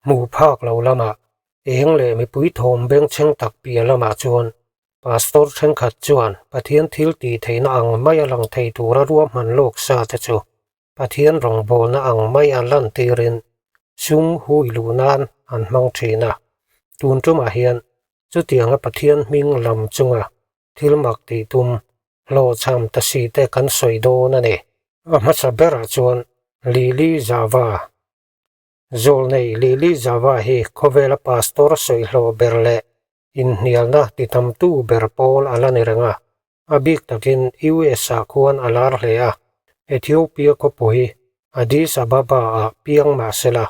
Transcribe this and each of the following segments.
Hmuh phak lo lamah eng leh mipui thawm bengchheng tak piah lamah chuan Pastor thenkhat chuan Pathian thil tih theihna ang maia lang thei tura ruahman lawk sa te chu Pathian rawngbawlna ang maia lantirin sum hui luh nan an hmang thin a. Tun tumah hian chutianga Pathian hming lam chunga thil mak tih tum hlawhchham ta si te kan sawi dawn a ni. A hmasa berah chuan Lili Zava Zawlnei Lili Zava hi khawvela pastor sawihlawh ber leh inhnialna titamtu ber pawl a la ni reng a, a bik takin US-ah khuan a lar hle a, Ethiopia khawpui Addis Ababa-ah piang mah sela,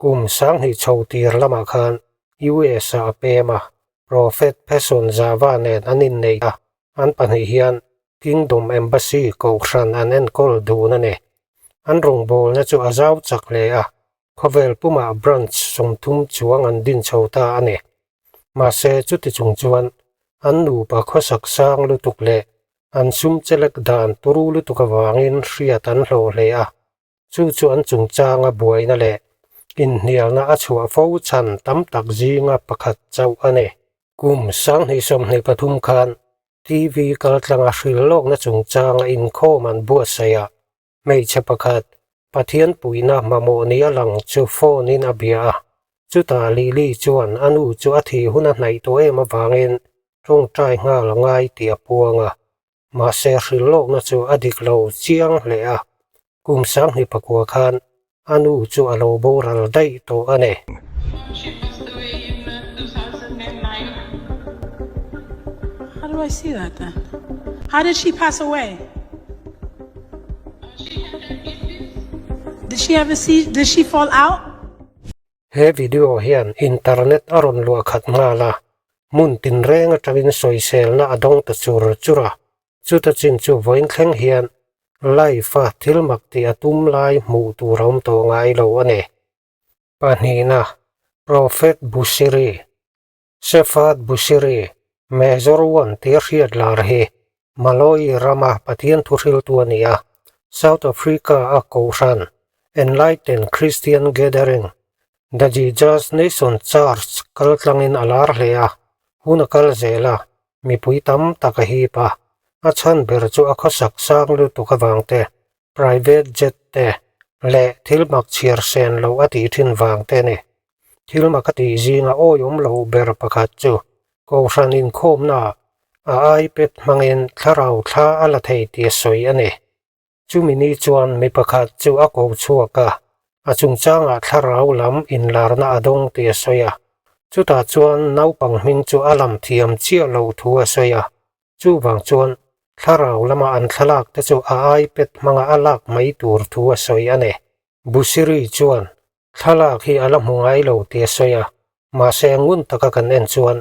kum 2000 chho tir lamah khan US-ah a pem a, Prophet Passion Zava nen an innei a, an pahnih hian Kingdom Embassy kohhran an enkawl dun a ni. An rawngbawlna chu a zau chak hle a, khawvel pumah branch 30 chuang an din chho ta a ni. Mahse chuti chung chuan an nupa khawsak sang lutuk leh an sum chelek dan turu lutuk avangin hriat an hlawh hle a, chu chu an chungchanga buaina leh inhnialna a chhuah fo chhan tam tak zinga pakhat chauh a ni. Kum 2023 khan TV kaltlanga hrilhlawkna chungchanga inkhawm an buatsaih a, hmeichhe pakhat Pathian puihna mamawh nia lang chu phone in a bia a, chutah Lily chuan a nu chu a thih hun a hnaih tawh em avangin tawngtai nghal a ngai tih a puang a, mahse hrilhlawkna chu a dik lo chiang hle a, kum 2009 khan a nu chu a lo boral daih tawh a ni. She passed away in 2009. How do I see that then? How did she pass away? She had diabetes. Did she have a seizure? Did she fall out? He video hian internet a rawn luah khat nghal a, hmun tinreng atangin sawiselna a dawng ta chur chur a, chuta chin chu vawiin thleng hian live a thil mak tih a tum lai hmuh tur a awm tawh ngai lo a ni. Pahnihna, Prophet Bushiri, Shepherd Bushiri, Major One tia hriat lar hi Malawi rama Pathian thuhriltu a ni a, South Africa a kohhran Enlightened Christian Gathering, The Jesus Nation Church kaltlangin a lar hle a, hun a kal zel a, mipui tam tak a hip a, a chhan ber chu a khawsak sang lutuk avang te, private jet te leh thil mak chhiar sen loh a tih thin vang te a ni. Thil mak a tih zinga awiawm loh ber pakhat chu Kohhran inkhawmnaah a iPad hmangin thlarau thla a la thei tih a sawi a ni. Chumi ni chuan mi pakhat chu a ko chhuak a, a chungchangah thlarau lam inlarna a dawng tih a sawi a. Chutah chuan naupang hming chu a lam thiam chiah loh thu a sawi a. Chuvang chuan thlarau lama an thlalak te chu a iPad hmanga a lak mai tur thu a sawi a ni. Busiri chuan thlalak hi a la hmu ngai lo tih a sawi a, mahse ngun taka kan en chuan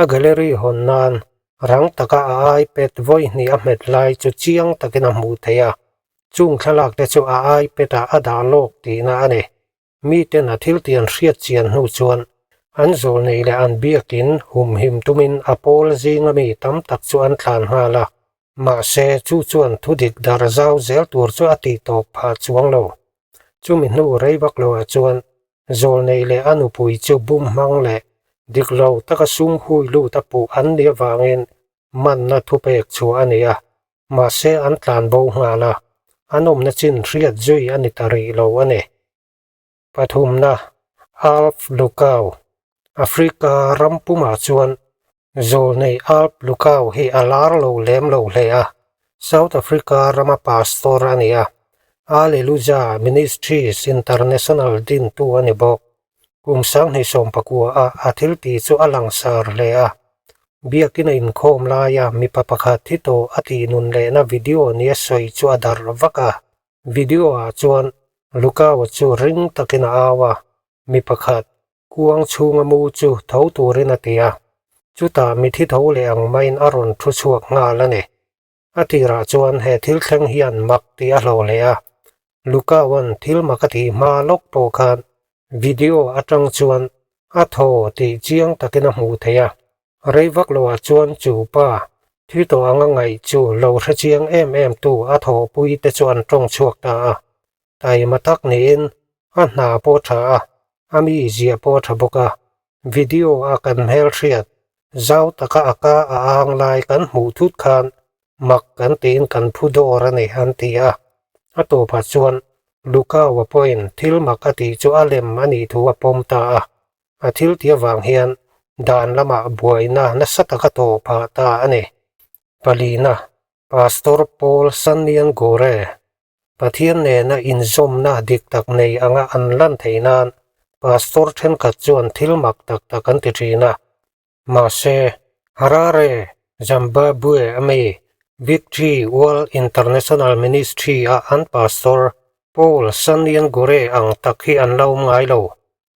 a gallery hawn nan rang taka a iPad vawi hnih a hmet lai chu chiang takin a hmuh theih a, chung thlalak te chu a iPad ah a dah lawk tihna a ni. Miten a thil tih an hriat chian hnu chuan an zawlnei leh an biakin humhim tumin a pawl zinga mi tam tak chu an tlan nghal a, mahse chu chuan thudik dar zau zel tur chu a tih tawp phah chuang lo. Chumi hnu rei vak loah chuan zawlnei leh a nupui chu bum hmang leh dik lo taka sum hui lut a puh an nih avangin manna thupek chhuah a ni a, mahse an tlan bo nghal a, an awmna chin hriat zui a ni ta rih lo a ni. Pathumna, Alf Lukau, Africa ram pumah chuan zawlnei Alf Lukau hi a lar lo lem lo hle a, South Africa rama pastor a ni a, Alleluja Ministries International dintu a ni bawk. Kum 2019 a a thil tih chu a langsar hle a, biakin a inkhawm laia mipa pakhat thi tawh a tih nun lehna video nia sawi chu a darh vak a. Video ah chuan Lukawa chu ring takin a au a, mi pakhat kuang chhunga mu chu tho turin a ti a, chutah mithi tho leh ang maiin a rawn thu chhuak nghal a ni. A tirah chuan he thil thleng hian mak tih a hlawh leh a, Lukawa'n thil mak a tih hma lawk pawh khan video atang chuan a thaw tih chiang takin a hmuh theih a. Rei vak loah chuan chu pa thi tawh anga ngaih chu lo hre chiang em em tu a thawhpui te chu an tawng chhuak ta a. Taima tak niin a hna pawh tha a. A mi zia pawh a tha bawk a, video a kan hmelhriat zau taka a ka a ang lai kan hmuh thut khan mak kan tiin kan phu dawr a ni an ti a. A tawpah chuan Lukawa pawhin thil mak a tih chu a lem a nih thu a pawm ta a. A thil tih avang hian dan lamah buaina nasa taka tawh phah ta a ni. Palina, Pastor Paul Sannian Gore, Pathian nena inzawmna dik tak nei anga an lan theih nan Pastor thenkhat chuan thil mak tak tak an ti thin a. Mahse, Harare, Zimbabwe a mi Victory World International Ministry-a an Pastor Paul Sannian Gore ang tak hi an la awm ngai lo.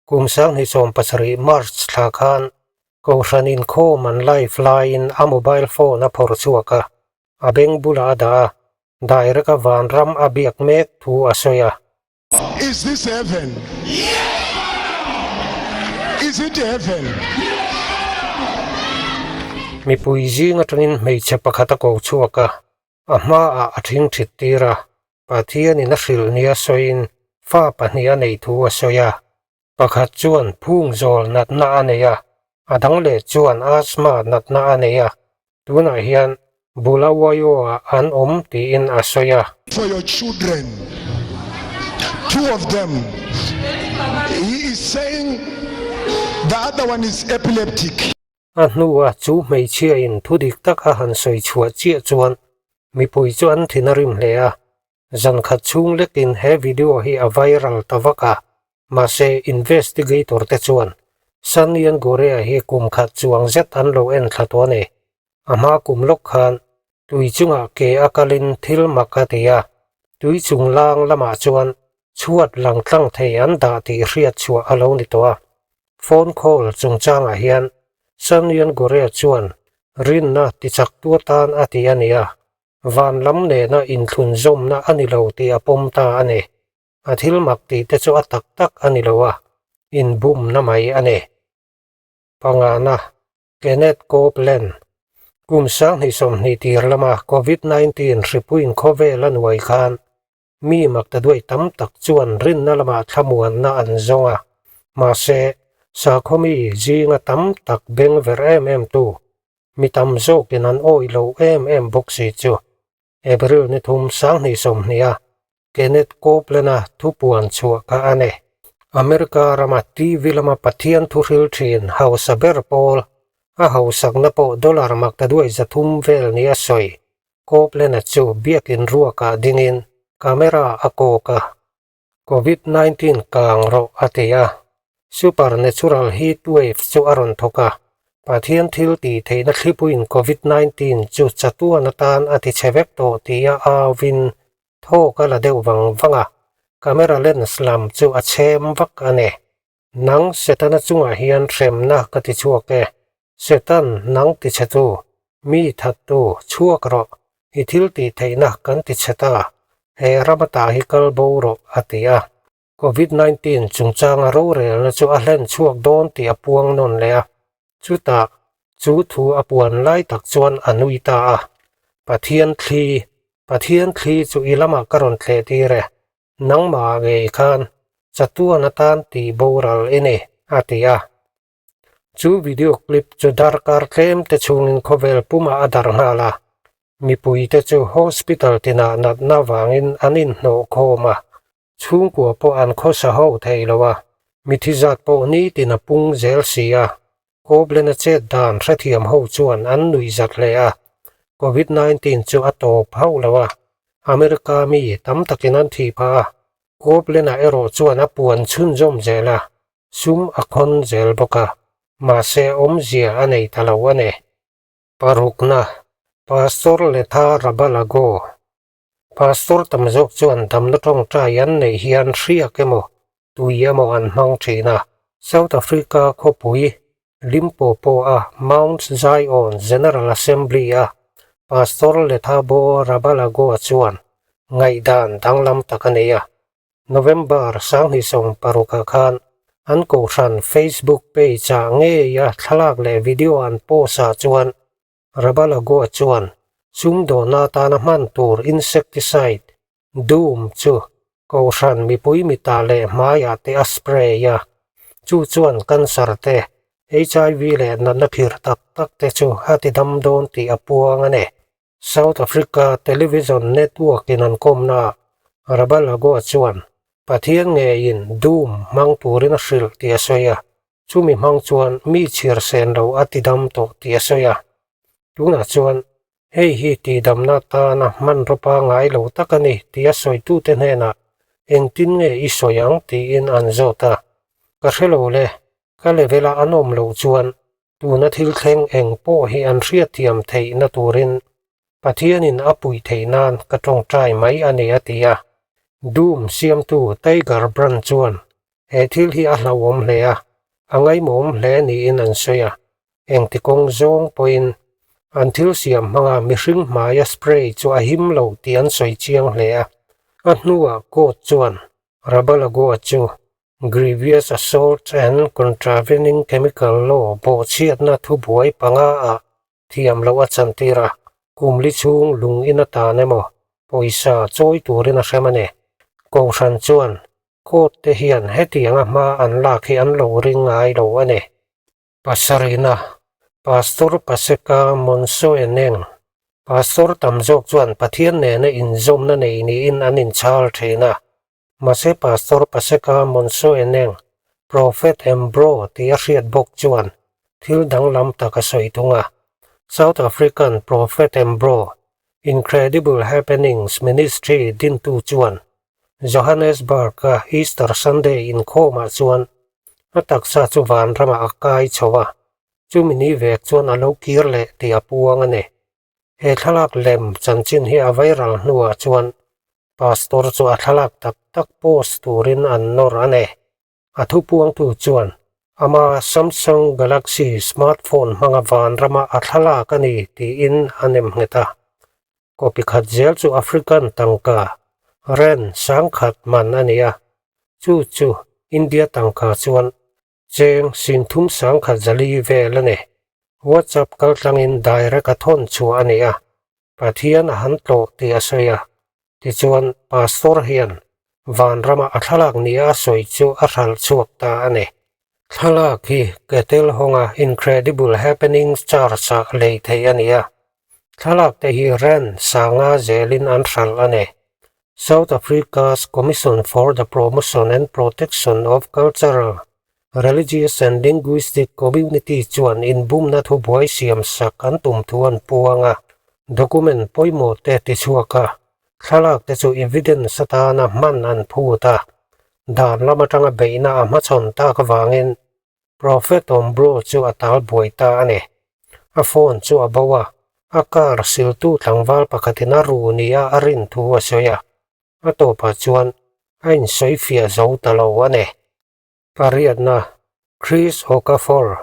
Kum 2017 March thla khan Kohhran inkhawm an live laiin a mobile phone a phawrh chhuak a, a beng bulah a dah a, Direct a vanram a biak mek thu a sawi a. Is this heaven? Is it heaven? Mipui zing atangin hmeichhe pakhat a ko chhuak a, a hmaah a thingthit tir a, Pathianin a hrilh nia sawiin fa pahnih a neih thu a sawi a. Pakhat chuan phung zawl natna a nei a, a dang leh chuan asthma natna a nei a, tunah hian Bulawayo-ah an awm tiin a sawi a. For your children, two of them, he is saying the other one is epileptic. A hnua chu hmeichhiain thu dik tak a han sawi chhuah chiah chuan mipui chu an thin a rim hle a, Zan khat chhung lekin he video hi a viral ta vak a, mahse investigator te chuan Sanyan Gorea hi kum khat chuang zet an lo en thla tawh a ni. A hma kum lawk khan tui chungah ke a kalin thil mak a ti a, tui chung lang lamah chuan chhuat lang tlang thei an dah tih hriat chhuah a lo ni tawh a. Phone call chungchangah hian Sanyan Gorea chuan rinna tichaktu atan a ti a ni a, Van lam nena inthlunzawmna a ni lo tih a pawm ta a ni. A thil mak tih te chu a tak tak a ni lo a, inbumna mai a ni. Pangana, Kenneth Copeland, Kum 2020 tir lama Covid 19 hripuiin khawvel a nuai khan mi maktaduai tam tak chuan rinna lamah thlamuanna an zawng a, mahse, sakhaw mi zinga tam tak beng ver em em tu Mi tam zawkin an awih lo em em bawk si chu. April ni thum 2020 a Kenneth Copeland-a thupuan chhuah kha a ni. America rama TV lama Pathian thuhril thin hausa ber pawl, a hausakna pawh dollar maktaduai 300 vel nia sawi, Copeland-a chu biakin ruakah dingin camera a kawk a. Covid 19 kang rawh a ti a, supernatural heat wave chu a rawn thawk a, Pathian thil tih theihna thlipuiin Covid 19 chu chatuan atan a ti chhe vek tawh tia auvin thawk a la deuh vang vang a, camera lens lam chu a chhem vak a ni. Nang Setana chungah hian hremna ka ti chhuak e, Setan nang ti chhe tu, mi that tu, chhuak rawh, i thil tih theihna kan ti chhe ta, he ram ata hi kal bo rawh, a ti a. Covid 19 chungchanga rorelna chu a hlen chhuak dawn tih a puang nawn leh a, chutah chu thu a puan lai tak chuan a nui ta a, Pathian thli, Pathian thli chu i lamah ka rawn thleh tir e, Nangmah ngei khan chatuan atan tih boral i ni, a ti a. Chu video clip chu darkar tlem te chhungin khawvel pumah a darh nghal a, mipuite chu hospital tinah natna vangin an inhnawh khawm a, chhungkua pawh an khawsa ho thei lo a, mithi zat pawh nitin a pung zel si a, Copeland-a chet dan hrethiam ho chuan an nuih zat hle a, Covid 19 chu a tawp hauh lo a, America mi tam takin an thih phah a, Copeland-a erawh chuan a puan chhunzawm zel a, sum a khawn zel bawk a, mahse awmzia a nei ta lo a ni. Parukna, Pastor Letha Rabalago Pastor tam zawk chuan damna tawngtai an neih hian hriak emaw, tui emaw an hmang thin a. South Africa khawpui Limpopo a Mount Zion General Assembly a Pastor Lethabo Rabalagoa chuan ngaihdan danglam tak a nei a. November 2016 ah khan an kohhran Facebook page ah ngeia thlalak leh video an post ah chuan Rabalagoa chuan sumdawhna atana hman tur insecticide, Doom, chu Kohhran mipui mitah leh hmaiah te a spray a. Chu chuan cancer te, HIV leh natna phir tak tak te chu a ti dam dawn tih a puang a ni. South Africa Television Network in an kawmnaah Rabalagoa chuan Pathian ngeiin Doom hmang turin a hrilh tih a sawi a, chumi hmang chuan mi chhiar sen lo a ti dam tawh tih a sawi a. Tunah chuan hei hi tihdamna tana hmanraw pangngai lo tak a ni tih a sawitute hnenah engtin nge i sawi ang tiin an zawt a. Ka hre lo le, ka level-a an awm loh chuan tuna thil thleng eng pawh hi an hriatthiam theihna turin Pathianin a puih theih nan ka tawngtai mai a ni a ti a. Doom siamtu Tiger Brand chuan he thil hi a hlauhawm hle a, a ngaimawm hle niin an sawi a. Engti kawng zawng pawhin an thil siam hmanga mihring hmaia spray chu a him lo tih an sawi chiang hle a. A hnuah court chuan Rabalagoa chu Grievous Assault and Contravening Chemical Law bawhchhiatna thubuai panga ah thiam loh a chantir a, kum li chhung lung in atan emaw pawisa chawi turin a hrem a ni. Kohhran chuan court te hian hetianga hma an lak hi an lo ring ngai lo a ni. Pasarihna, Pastor Paseka Monsoeneng, Pastor tam zawk chuan Pathian nena inzawmna nei niin an inchhal thin a, Mahse Pastor Paseka Monsoeneng, Prophet Embro tih a hriat bawk chuan thil danglam tak a sawi thung a. South African Prophet Embro, Incredible Happenings Ministry dintu chuan Johannesburg-a Easter Sunday inkhawmah chuan a taksa chu vanramah a kai chho a, chumi ni vek chuan a lo kir leh tih a puang a ni. He thlalak lem chanchin hi a viral hnuah chuan pastor chu a thlalak tak tak post turin an nawr a ni. A thupuangtu chuan ama Samsung Galaxy smartphone hmanga vanrama a thlalak a ni tiin a nem nghet a. Copy khat zel chu African tangka rand sangkhat man a ni a, chu chu India tangka chuan Cheng Sinthum sangkhat zali vel a ni. WhatsApp kaltlangin direct a thawn chhuah a ni a, Pathian a han tlawh tih a sawi a. Tichuan, Pastor hian vanrama a thlalak nia a sawi chu a hralh chhuak ta a ni. Thlalak hi Ketel hawnga Incredible Happenings Church-ah lei theih a ni a. Thlalak te hi rand sanga zelin an hralh a ni. South Africa's Commission for the Promotion and Protection of Cultural, Religious and Linguistic Community chuan inbumna thubuai siam sak an tum thu an puang a, document pawimawh te tichhuak a, thlalak te chu evidence atana hman an phut a, dan lam atanga beihna a hmachhawn tak avangin Prophet Ombro chu a tal buai ta a ni. A phone chu a bo a, a car siltu tlangval pakhatin a ru nia a rin thu a sawi a, a tawpah chuan a insawi fiah zo ta lo a ni. Pariatna, Chris Okafor,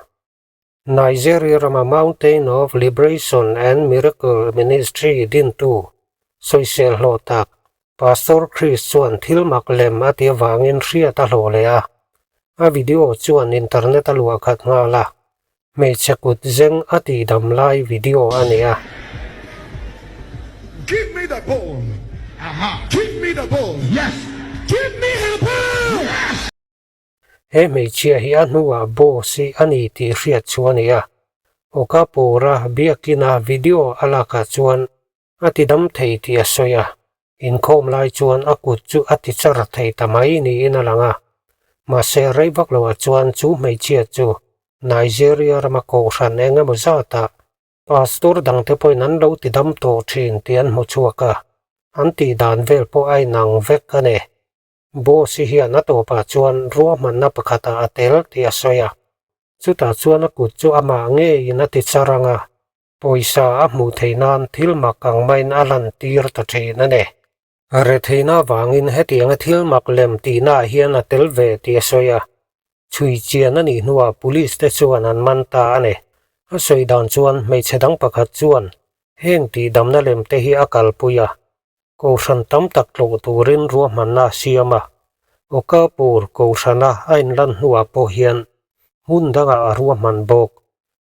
Nigeria rama Mountain of Liberation and Miracle Ministry dintu, sawisel hlawh tak, Pastor Chris chuan thil mak lem a ti avangin hriat a hlawh leh a. A video chuan internet a luah khat nghal a, hmeichhe kut zeng a tihdam lai video a ni a. Give me the ball Give me the ball Yes Give me the ball Yes. He hmeichhia hi a hnuah boss hi a ni tih hriat chu a ni a. Okapura biakina video a lakah chuan A ti dam thei tih a sawi a, inkhawm lai chuan a kut chu a ti char thei ta mai niin a lang a. Mahse rei vak loah chuan chu hmeichhia chu Nigeria rama kohhran eng emaw zatah pastor dangte pawhin an lo ti dam tawh thin tih an hmu chhuak a, an tih dan vel pawh a inang vek a ni. Boss hi hian a tawpah chuan ruahmanna pakhatah a tel tih a sawi a, chutah chuan a kut chu amah ngeiin a ti char ang a, pawisa a hmuh theih nan thil mak ang maiin a lantir ta thin a ni. Retheihna avangin hetianga thil mak lem tihnaah hian a tel ve tih a sawi a, chhui chian a nih hnuah police te chuan an man ta a ni. A sawi dan chuan hmeichhe dang pakhat chuan heng tihdamna lem te hi a kalpui a, Kohhran tam tak tlawh turin ruahmanna a siam a, Okapur Kohhrana a inlan hnuah pawh hian hmun dangah a ruahman bawk.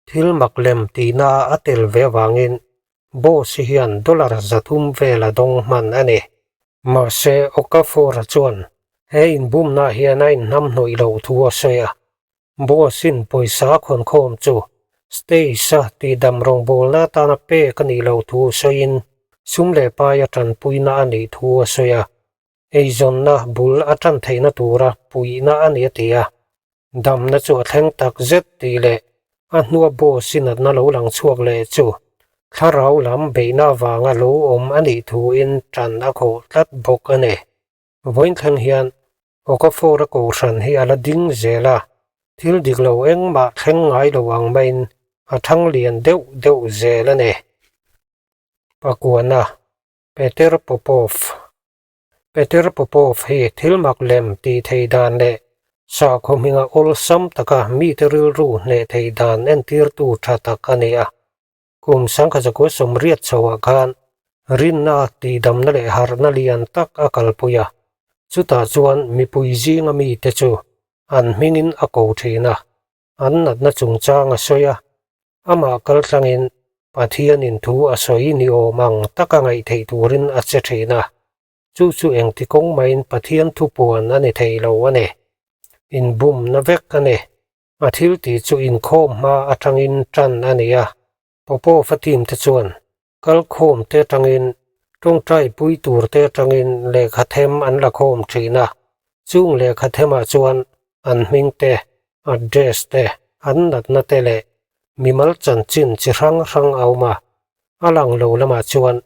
Thil mak lem tihna a tel ve avangin Boss hian dollar 300 vel a dawng hman a ni. Mahse, Okafor-a chuan he inbumna hian a inhnamhnawih loh thu a sawi a. Boss-in pawisa a khawn khawm chu stage-a tihdam rawngbawlna atana pek a nih loh thu sawiin sum leh paia tanpuina a nih thu a sawi a. Eizawnna bul a tan theihna tura puihna a ni a ti a. Damna chu a thleng tak zet tih leh a hnua boss-in natna lo lang chhuak leh chu thlarau lam beihna avanga lo awm a nih thuin tan a khawh tlat bawk a ni. Vawiin thleng hian Okafor-a kohhran hi a la ding zel a, thil dik lo engmah thleng ngai lo ang maiin a thang lian deuh deuh zel a ni. Pakuana, Peter Popov Peter Popov hi thil mak lem tih thei dan leh sakhaw hminga awlsam taka mite rilru hneh thei dan entirtu tha tak a ni a. Kum sangkhatzakua sawmriat chhoah khan rinna tihdamna leh harhna lian tak a kalpui a, chutah chuan mipui zinga mite chu an hmingin a ko thin a, an natna chungchang a sawi a, amah kaltlangin Pathianin thu a sawi ni awm ang taka ngaih theih turin a che thin a, chu chu engti kawng maiin Pathian thupuan a ni thei lo a ni. Inbumna vek a ni. A thil tih chu inkhawm hma atangin tan a ni a, Popov-a team te chuan kalkhawm te atangin tawngtai pui tur te atangin lehkha them an la khawm thin a, chung lehkha themah chuan an hming te, address te, an natna te leh mimal chanchin chi hrang hrang a awm a, a lang lo lamah chuan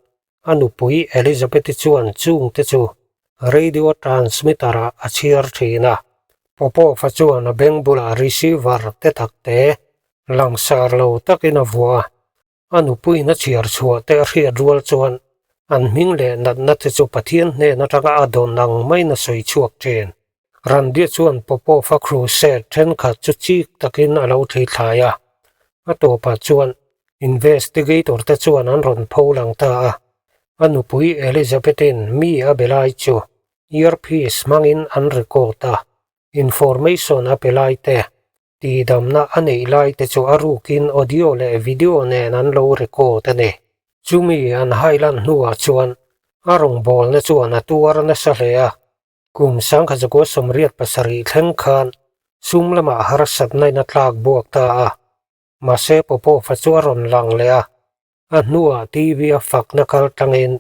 a nupui Elizabeth-i chuan chung te chu radio transmitter-ah a chhiar thin a. Popov-a chuan a beng bulah receiver te tak te langsar lo takin a vuah a, a nupuiin a chhiar chhuah te a hriat rual chuan an hming leh natna te chu Pathian hnen atanga a dawn ang maiin a sawi chhuak thin. Randia chuan Popov-a crusade thenkhat chu chik takin a lo thlithlai a, a tawpah chuan investigator te chuan an rawn pho lang ta a. A nupui Elizabeth-in mi a be lai chu earpiece hmangin an record a, information a pe lai te, tihdamna a neih lai te chu a rukin audio leh video nen an lo record a ni. Chumi an hailan hnuah chuan a rawngbawlna chuan a tuar nasa hle a, Kum sangkhatzakua 87 thleng khan sum lamah harsatna in a tlak buak ta a, mahse Popov-a chu a rawn lang leh a, a hnuah TV a fakna kal tlangin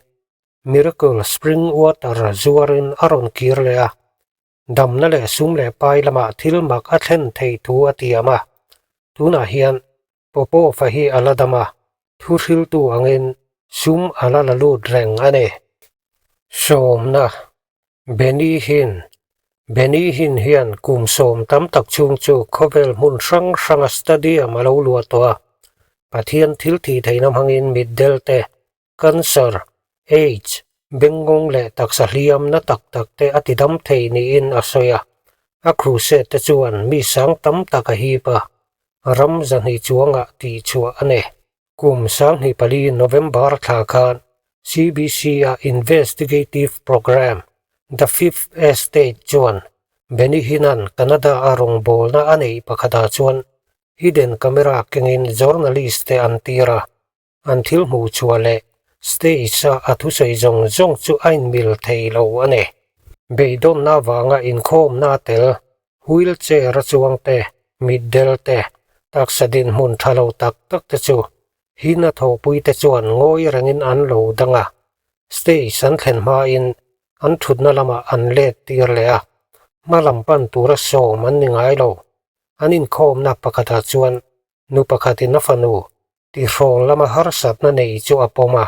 Miracle Spring Water zuarin a rawn kir leh a, damna leh sum leh pai lamah thil mak a thlen theih thu a tiam a, tunah hian Popov-a hi a la dam a, thu hriltu angin sum a la la lut reng a ni. Sawmna, Benny Hinn Benny Hinn hian kum sawm tam tak chhung chu khawvel hmun hrang hranga stadium a lo luah tawh a, Pathian thil thih theihna hmangin mitdel te, cancer, aids, bengngawng leh taksa hliam na tak tak te a tidam thei niin a sawi a. A crusade te chuan mi sang tam tak a hip a, ram zahnih chuangah tihchhuah a ni. Kum 24 November thla khan CBC-a investigative programme The Fifth Estate chuan Benny Hinn-a'n Canada-a rawngbawlna a neih pakhatah chuan hidden camera kengin journalist te an tir a. An thil hmuh chhuah leh stage-a a thusawi zawng zawng chu a inmil thei lo a ni. Beidawnna avanga inkhawmna a tel, wheelchair a chuang te, mitdel te, taksa dinhmun tha lo tak tak te chu hina thawhpui te chuan ngawi rengin an lo dang a, stage an thlen hmain an thutna lamah an let tir leh a, hma lam pan tura sawm an ni ngai lo. An inkhawmna pakhatah chuan nu pakhatin a fanu tihrawl lama harsatna nei chu a pawm a,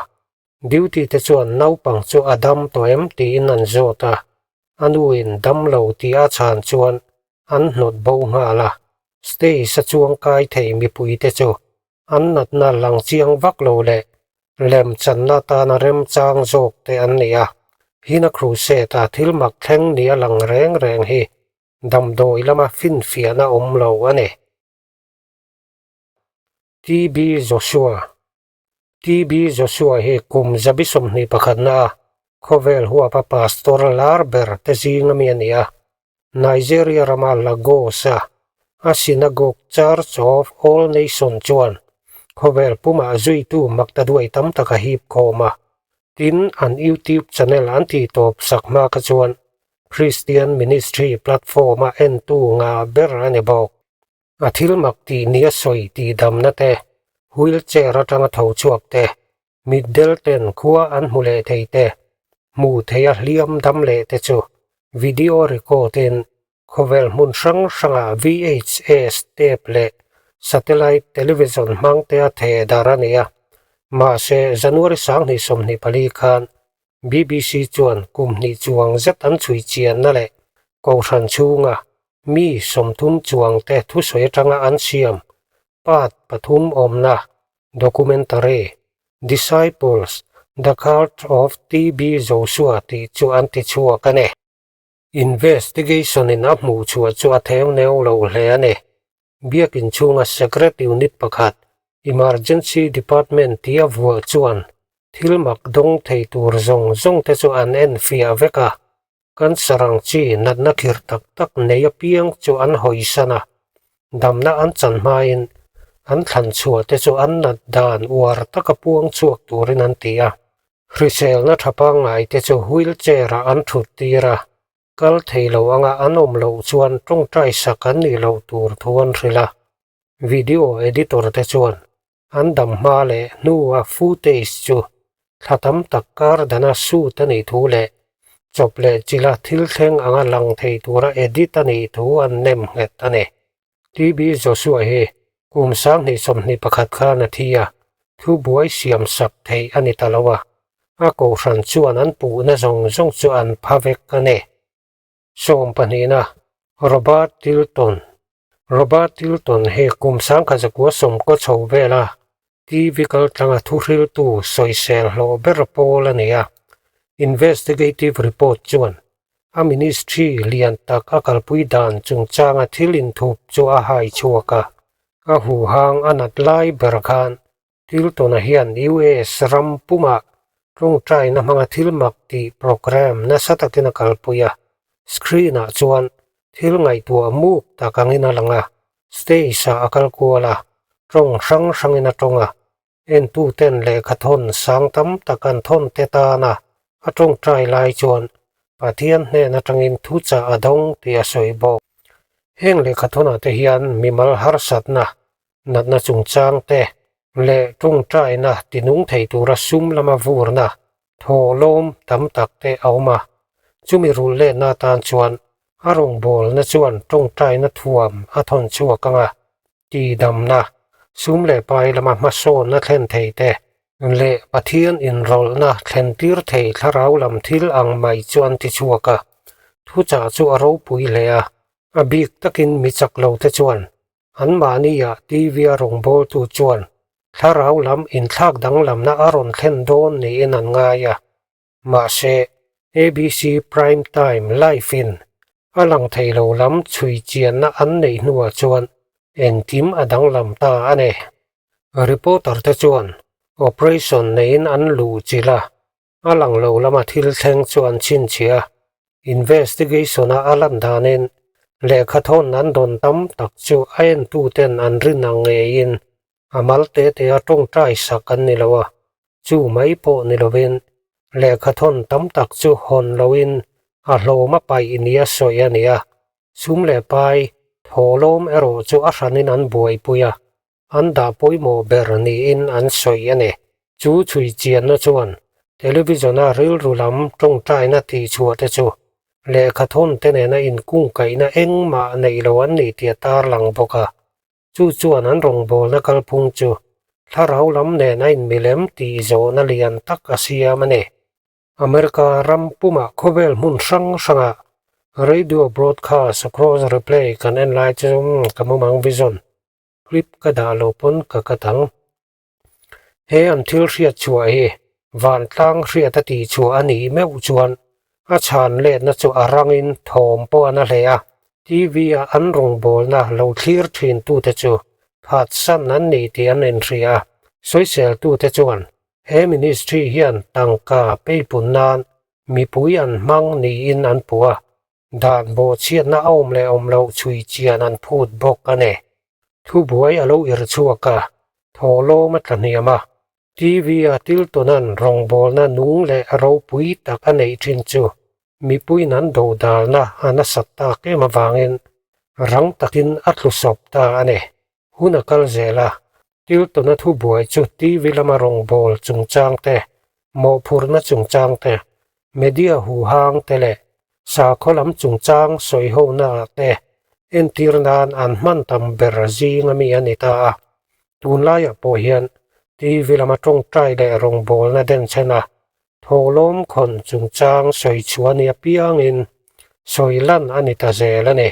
duty te chuan naupang chu a dam tawh em tiin an zawt a, a nuin dam lo tih a chhan chuan an hnawt bo nghal a, stage a chuang kai thei mipui te chu an natna lang chiang vak lo leh lem channa tana remchang zawk te an ni a, Hina Crusade a thil mak thleng nia lang reng reng hi damdawi lama finfiahna awm lo a ni. TB Joshua TB Joshua hi kum zabi 21 a khawvel huapa pastor lar ber te zinga mi a ni a. Nigeria rama Lagos-a a synagogue Church of All Nation chuan khawvel pumah zuitu maktaduai tam tak a hip khawm a. Tin, an YouTube channel an tihtawp sak hma kha chuan Christian Ministry platform-a entu ngah ber a ni bawk. A thil mak tih nia sawi tih damna te, wheelchair atanga tho chhuak te, mitdel ten khua an hmu leh thei te, hmuh theia hliam dam leh te chu video record in khawvel hmun hrang hrangah VHS tape leh satellite television hmang te a theh dar a ni a. Mahse, January 2024 khan BBC chuan kum hnih chuang zet an chhui chianna leh Kohhran chhunga mi 30 chuangte thusawi atanga an siam part pathum awmna documentary Disciples, The Cult of TB Joshua tih chu an ti chhuak a ni. Investigation in a hmuh chhuah chu a theu neu lo hle a ni. Biakin chhunga Secret Unit pakhat, Emergency Department tia vuah chuan thil mak dawng thei tur zawng zawng te chu an en fiah vek a. Cancer ang chi natna khirh tak tak nei apiang chu an hawisan a, damna an chan hmain an thlan chhuah te chu an nat dan uar taka puang chhuak turin an ti a. Hriselna tha pangngai te chu wheelchair ah an thut tir a, kal thei lo anga an awm loh chuan tawngtai sak an nih loh tur thu an hrilh a. Video editor te chuan an dam hma leh hnua footage chu thla tam tak kar dana shoot a nih thu leh chawp leh chila thil thleng anga lang thei tura edit a nih thu an nem nghet a ni. TB Joshua hi kum 2021 khan a thi a, thu buai siam sak theih a ni ta lo a, a kohhran chuan an puhna zawng zawng chu an pha vek a ni. Sawmpahnihna, Robert Tilton Robert Tilton hi kum 1990 chho vela TV kaltlanga thuhriltu sawisel hlawh ber pawl a ni a, investigative report chuan a ministry lian tak a kalpui dan chungchanga thil inthup chu a hai chhuak a, a huhang a nat lai ber khan Tilton-a hian US ram pumah tawngtaina hmanga thil mak tih program nasa takin a kalpui a, screen-ah chuan thil ngaihtuah muk tak angin a lang a, stage-ah a kal kual a, tawng hrang hrangin a tawng a, Entuten lehkha thawn sang tam tak an thawn te tana a tawngtai lai chuan Pathian hnen atangin thuchah a dawng tih a sawi bawk. Heng lehkha thawnah te hian mimal harsatna, natna chungchang te leh tawngtaina tinung thei tura sum lama vurna thawhlawm tam tak te a awm a. Chumi rulh letna atan chuan a rawngbawlna chuan tawngtaina thuam a thawn chhuak ang a. Tihdamna, sum leh pai lama hmasawnna thlen thei te leh Pathian inrawlhna thlen tir thei thlarau lam thil ang mai chu an ti chhuak a. Thuchah chu a ropui hle a, a bik takin mi chak lo te chuan anmahnia TV-a rawngbawltu chuan thlarau lam inthlak danglamna a rawn thlen dawn niin an ngai a. Mahse, ABC Prime Time Live in a lang thei lo lam chhui chianna an neih hnuah chuan engkim a danglam ta a ni. Reporter te chuan operation neiin an luh chilh a, a lang lo lama thil thleng chu an chhinchhiah a. Investigation-a a lan danin lehkha thawn an dawn tam tak chu a entuten an rin ang ngeiin A mal te te a tawngtai sak an ni lo a, chu mai pawh ni lovin lehkha thawn tam tak chu hawn loin a hlawm a paih nia sawi a ni a, sum leh pai thawhlawm erawh chu a hranin an buaipui a, an dah pawimawh ber niin an sawi a ni. Chu chhui chianna chuan television-a rilru lam tawngtaina tihchhuah te chu lehkha thawn te nena inkungkaihna engmah neih lo an ni tih a tarlang bawk a. Chu chuan an rawngbawlna kalphung chu thlarau lam nen a inmilem tih zawhna lian tak a siam a ni. America ram pumah khawvel hmun hrang hrangah radio broadcast across replay kan en lai chu ka mumang vision clip ka dah lo pawn ka cut ang. He an thil hriat chhuah hi vantlang hriat a tih chhuah a nih meuh chuan a chhan letna chu a rangin thawm pawh a na hle a. TV-a an rawngbawlna lo thlir thintute chu phatsan an ni tih an inhria a. Sawiseltute chuan he ministry hian tangka peipun nan mipui an hmang niin an puh a. Dan bawhchhiatna a awm leh awm loh chhui chian an phut bawk a ni. Thubuai a lo ir chhuak a, thawhlawm a tla hniam a. TV-a Tiltona'n rawngbawlna nung leh ropui tak a neih thin chu mipuiin an dodalna a nasat tak em avangin. Rang takin a tlu sawp ta a ni. Hun a kal zel a, Tiltona thubuai chu TV lama rawngbâwl chungchâng te, mawhphurhna chungchâng te, media huhang te leh sakhaw lam chungchâng sawihonaah te entir nân an hman tam ber zînga mi a ni ta a. Tûnlaiah pawh hian TV lama ṭawngṭai leh rawngbâwlna denchhen a, thawhlawm khawn chungchâng sawi chhuah a ni apiangin sawi lan a ni ta zel a ni.